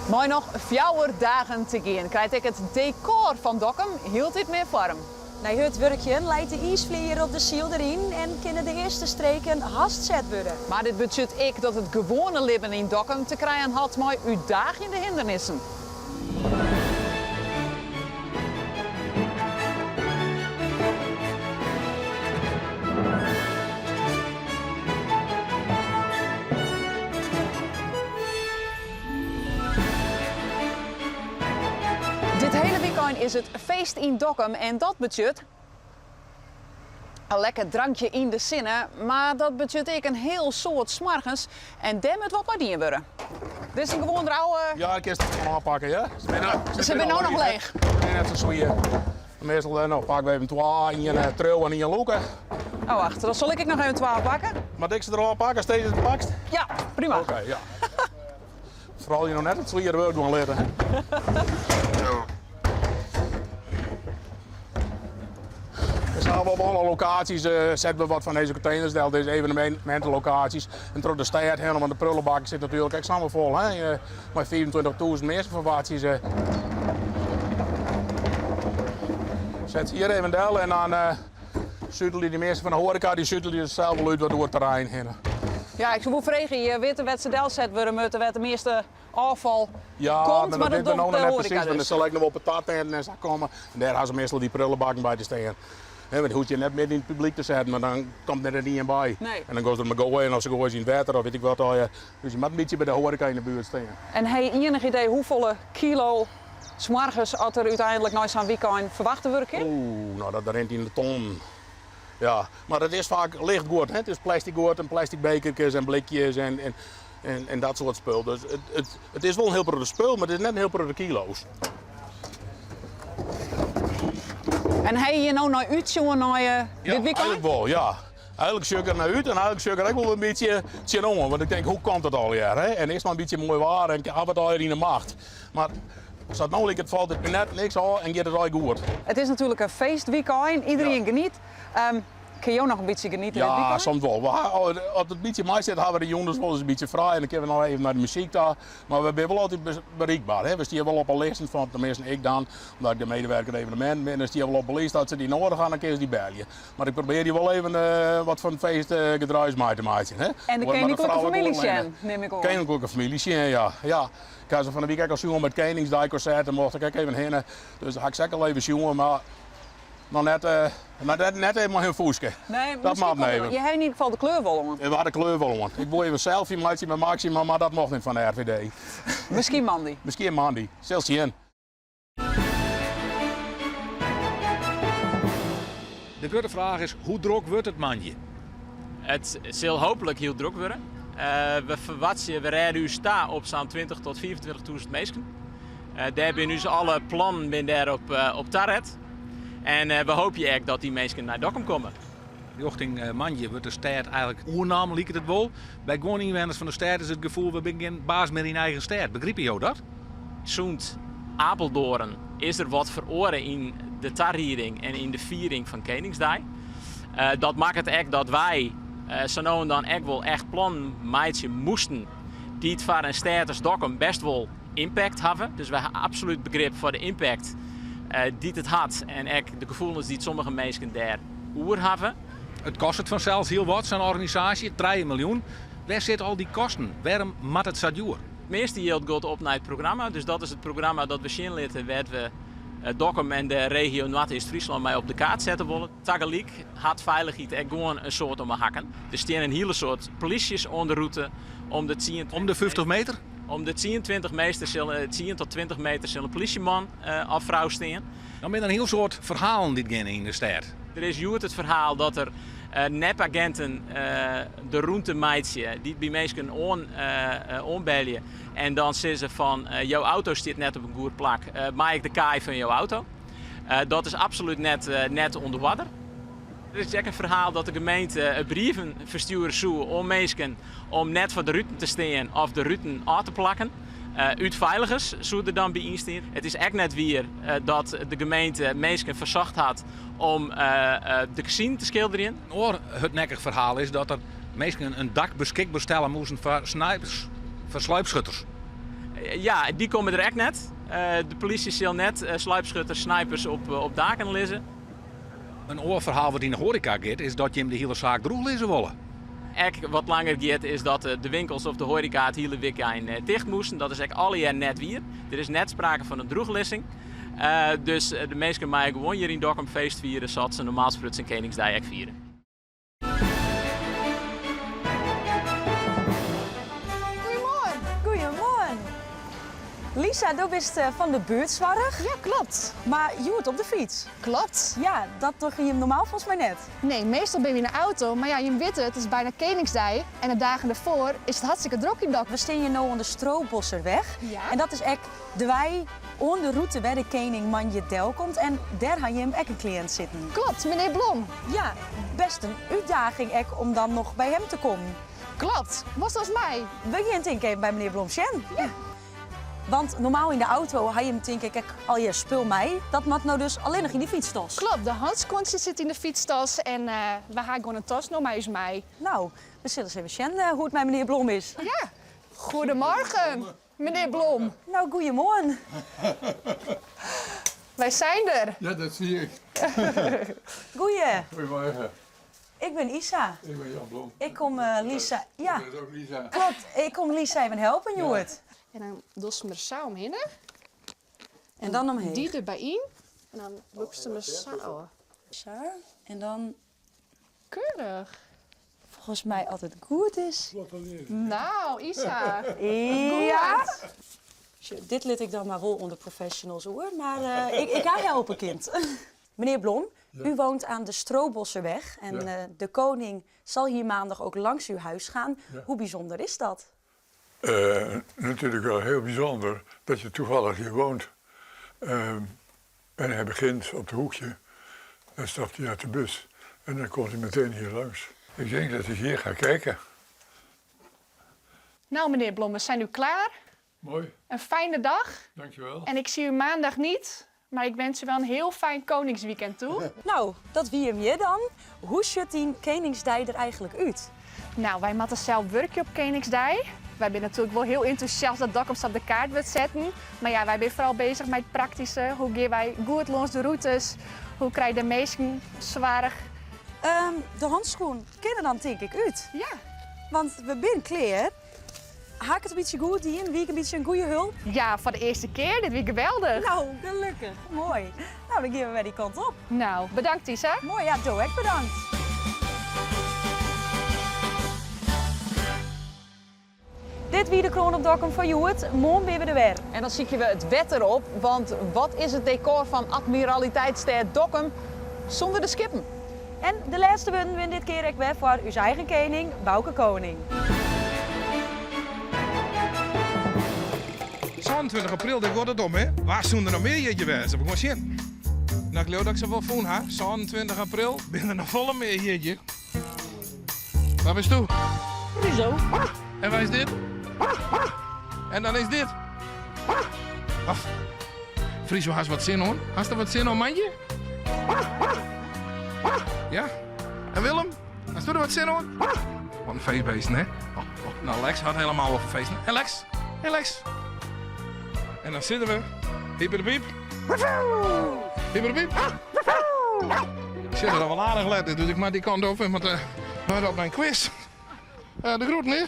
Mei noch fjouwer dagen te gean krijt ek it dekôr fan Dokkum hieltyd mear foarm. Nei hurd wurkjen leit de iisflier op de syl deryn en kinne de earste streken hast set wurde. Mar dit betsjut ek dat it gewoane libben yn Dokkum te krijen hat mei útdaagjende hindernissen. Dit hele wykein is it feest yn Dokkum en dat betsjut in lekker drankje yn de sinne, mar dat betsjut ek in hiel soad smoargens en dêr moat wat mei dien wurde. Dit is in gewoan rauwe. Ja, ik kinst it oanpakke, ja. Se binne, se binne no noch leech. Se binne net sa swier. Meastal no, pakke we even twa, ien triuwe en ien lûke. Oh, wacht, dan sil ik ek noch even twa pakke. Moat ik se der ôfpakke as dizze it pakst? Ja, prima. Oké, ja. Froulju no net it swiere wurk dwaan litte. Dus hawwe we op alle lokaasjes setten we wat fan dizze konteners del, dizze evenemintenlokaasjes. En troch de stêd hinne, want de prullenbak sit natuerlik ek samar fol, hè? Mei 25.000 minsken ferwachtsje se. Set se hjir even del en dan sutelje dy minsken fan de hoareka, dy sutelje sels wol út wat oer it terrein hinne. Ja, ik soe wol freegje, je witte wêr't se delset wurde moatte, wêr't de measte ôffal Ja, komt, mar mar dat dat witte we no docht de noch net hoareka presys, want der dus. sil ek noch wol patattenten en sa komme. En dêr ha se meastal dy prullebakken by te stean. Hè, want hoecht je net midden yn it publyk te setten, want dan komt net ien by. Nee. En dan goaist der mar goaien of se goaie se yn it wetter of wit ik wat allegear. Dus je moatte in bytsje by de hoareka yn de buert stean. En ha je ienich idee hoefolle kilo smoargens at der úteinlik nei sa'n wykein ferwachte wurde kin? Oeh, no dat rint yn de tonnen. Ja, mar it is faak licht guod, hè? It is plastic guod en plastic bekerkes en blikjes en, en, en, en dat soart spul. Dus it, it, it is wol in hiel protte spul, mar it is net in hiel protte kilo's. En ha je hjir no nei útsjoen nei Ja, dit wykein? Eigentlik wol, ja. Eigentlik sjoch ik der nei út en eigentlik sjoch ik der ek wol in bytsje tsjinoan. Want ik tink, hoe komt it allegear? Hè? En earst mar in bytsje moai waar en ha we it allegear yn 'e macht. Mar sa't no liket falt it my net niks ôf en giet it allegear goed. It is natuerlik in feestwykein, iderien geniet. Kinne jo noch in bytsje geniete dit Ja, wykein? soms wol. We ha, as it in bytsje meisit, ha we de jûns wolris in bytsje frij en dan kinne we noch even nei de muzyk ta. Mar we binne wol altyd berikber. Hè. We stean wol op 'e listen fan, teminsten ik dan, omdat ik de medewerker evenementen bin, dan stean we wol op 'e list. As se dy noadich ha, dan kinne se dy belje. Mar ik probearje wol even wat fan it feestgedruis mei te meitsjen. Hè. En de keninklike famylje sjen, nim ik oan. Keninklike famylje sjen, ja. Ja. Ik ha se fan 'e wike ek al sjoen by it Keningsdeikonsert, dêr mocht ik ek even hinne. Dus dêr ha ik se ek al even sjoen, mar noch net, net, net even mei hun fûstke. Nee, dat moat noch even. Je ha yn ieder gefal de kleur wol oan. We ha de kleur wol oan. Ik woe even in selfie meitsje mei Maxima, mar dat mocht net fan de RVD. Miskien moandei. Miskien moandei. Sil sjen. De grutte fraach is, hoe drok wurdt it moandei? It sil hooplik hiel drok wurde. We ferwachtsje, we rêde ús ta op sa'n 20 tot 25.000 minsken. Dêr binne ús alle plannen binne dêr op, op taret. En we hoopje ek dat dy minsken nei Dokkum komme. Rjochting moandei wurdt de stêd eigentlik oernaam, liket it wol. By guon ynwenners fan de stêd is it gefoel, we binne gjin baas mear yn eigen stêd. Begripe jo dat? Sûnt Apeldoorn is der wat feroare yn de tarieding en yn de fiering fan Keningsdei. Dat makket ek dat wy sa no en dan ek wol echt plannen meitsje moasten dy't foar in stêd as Dokkum best wol impact hawwe. Dus wy ha absolút begrip foar de impact dy't it hat en ek de gefoelens dy't sommige minsken dêr oer hawwe. It kostet fansels hiel wat, sa'n organisaasje, trije miljoen. Wêr sitte al dy kosten? Wêrom moat it sa djoer? It measte jild giet op nei it programma. Dus dat is it programma dat we sjen litte wêr't we Dokkum en de regio Noardeast-Fryslân mei op de kaart sette wolle. Tagelyk hat feilichheid ek gewoan in soad om 'e hakken. Der stean in hiele soad plysjes oan de rûte om de tsien. Om de 50 meter? Om de tsien, 20 meter sil, tsien tot 20 meter sil in plysjeman of frou stean. Dan binne der in hiel soad ferhalen dy't geane yn de stêd. Der is hjoed it ferhaal dat der nepagenten de rûnte meitsje dy't by minsken oanbelje en dan sizze fan jo auto stiet net op in goed plak, mei ik de kaai fan jo auto? Dat is absolút net oan de oarder. Der is ek in ferhaal dat de gemeente brieven ferstjoere soe oan minsken om net foar de ruten te stean of de ruten ôf te plakken. Ut feiligens soe der dan by ynstean. It is ek net wier dat de gemeente minsken fersocht hat om de kezinen te skilderjen. In oar hurdnekkich ferhaal is dat der minsken in dak beskikber stelle moasten foar snipers, foar sluipschutters. Ja, dy komme der ek net. De polysje sil net sluipschutters, snipers op daken lizze. In oar ferhaal wat yn de hoareka giet is dat jim de hiele saak droech lizze wolle. Ek wat langer giet is dat de winkels of de hoareka it hiele wykein ticht moasten. Dat is ek allegear net wier. Der is net sprake fan in droechlizzing. Dus de minsken meie gewoan hjir yn Dokkum feest fiere sa't se normaal sprutsen Keningsdei ek fiere. Goeiemoarn! Goeiemoarn! Lisa, do bist fan de buertsoarch. Ja, klopt. Mar hjoed op de fyts. Klopt. Ja, dat dogge jim normaal folgens my net. Nee, meastal binne we yn de auto, mar ja, jim witte, it is byna Keningsdei en de dagen derfoar is it hartstikke drok yn Dokkum. We stean hjir no oan de Strobosserweg Ja. en dat is ek de wei oan de rûte wêr de kening moandei delkomt en dêr ha jim ek in kliïnt sitten. Klopt, menear Blom. Ja, best in útdaging ek om dan noch by him te kommen. Klopt. Wolst as mei? We gean tink even by menear Blom sjen. Ja. Want normaal yn de auto ha jim tink ik ek al je spul mei. Dat moat no dus allinnich yn dy fytstas. Klopt, de handskuontsjes sitte yn de fytstas en we ha gewoan in tas no mei ús mei. No, we sille ris even sjen hoe't it mei menear Blom is. Ja. Goedemorgen, menear Blom. No, goeiemoarn. Wy zijn der. Ja, dat zie ik. Goeie. Goedemorgen. Ik bin Isa. Ik ben Jan Blom. Ik kom Lisa. Ja. Dat is ook Lisa. Klopt, ik kom Lisa even helpen hjoed. En dan dochst him der sa omhinne. En dan omheech. Dy derby yn. En dan lûkst him der sa ôf. Sa, en dan... Keurich. Folgens my as it goed is. Nou, Isa. Ja. Sjoch, dit lit ik dan mar wol oan de professionals oer, mar ik ha helpe kind. Meneer Blom, u woont aan de Strobosserweg en de koning zal hier maandag ook langs uw huis gaan. Hoe bijzonder is dat? Natuurlijk wel heel bijzonder dat je toevallig hier woont. En hij begint op het hoekje, dan stapt hij uit de bus en dan komt hij meteen hier langs. Ik denk dat ik hier ga kijken. Nou, meneer Blom, we zijn nu klaar. Mooi. Een fijne dag. Dankjewel. En ik zie u maandag niet, maar ik wens u wel een heel fijn Koningsweekend toe. Nou, dat wie him hjir dan. Hoe sjocht dyn Keningsdei der eigentlik út? Nou, wy moatte sels wurkje op Keningsdei. Wy binne natuerlik wol hiel entûsjast dat Dokkum sa op de kaart wurdt setten. Mar ja, wy binne foaral bezich mei it praktyske. Hoe gean wy goed lâns de rûtes? Hoe krije de minsken soarch? De handschoen kinne dan tink ik út. Ja. Want we binne klear. Ha ik it in bytsje goed dien? Wie ik in bytsje in goede hulp? Ja, foar de earste kear. Dit wie geweldich. Nou, gelukkich. Moai. Nou, dan gean we wer dy kant op. Nou, bedankt Isa. Moai, ja, do ek bedankt. Dit wie de Kroan op Dokkum foar hjoed. Moarn binne we der wer. En dan sykje we it wetter op, want wat is it dekor fan Admiraliteitsstêd Dokkum sûnder de skippen? En de lêste wurden binne dit kear ek wer foar ús eigen kening, Bauke Koning. 27 april, dêr giet it om, hè? Wa soene der noch mear jierdei wêze? We gean sjen. No, ik leau dat ik se wol fûn ha. 27 april, binne der noch folle mear jierdei. Wa bisto? Friso. En wa is dit? En dan is dit? Af. Friso, hast wat sin oan? Hast der wat sin oan, mandje? Ja? En Willem? Hast do der wat sin oan? Wat in feestbeesten, hè? Oh, oh. Nou, Lex hat helemaal wol fan feesten. Hey Lex! Hey Lex! En dan sitte we. Hyperpiep. Hyperpiep. Ik sit der al wol aardich let, dus ik moat dy kant op en moat op nei in kwis. De groeten, hè?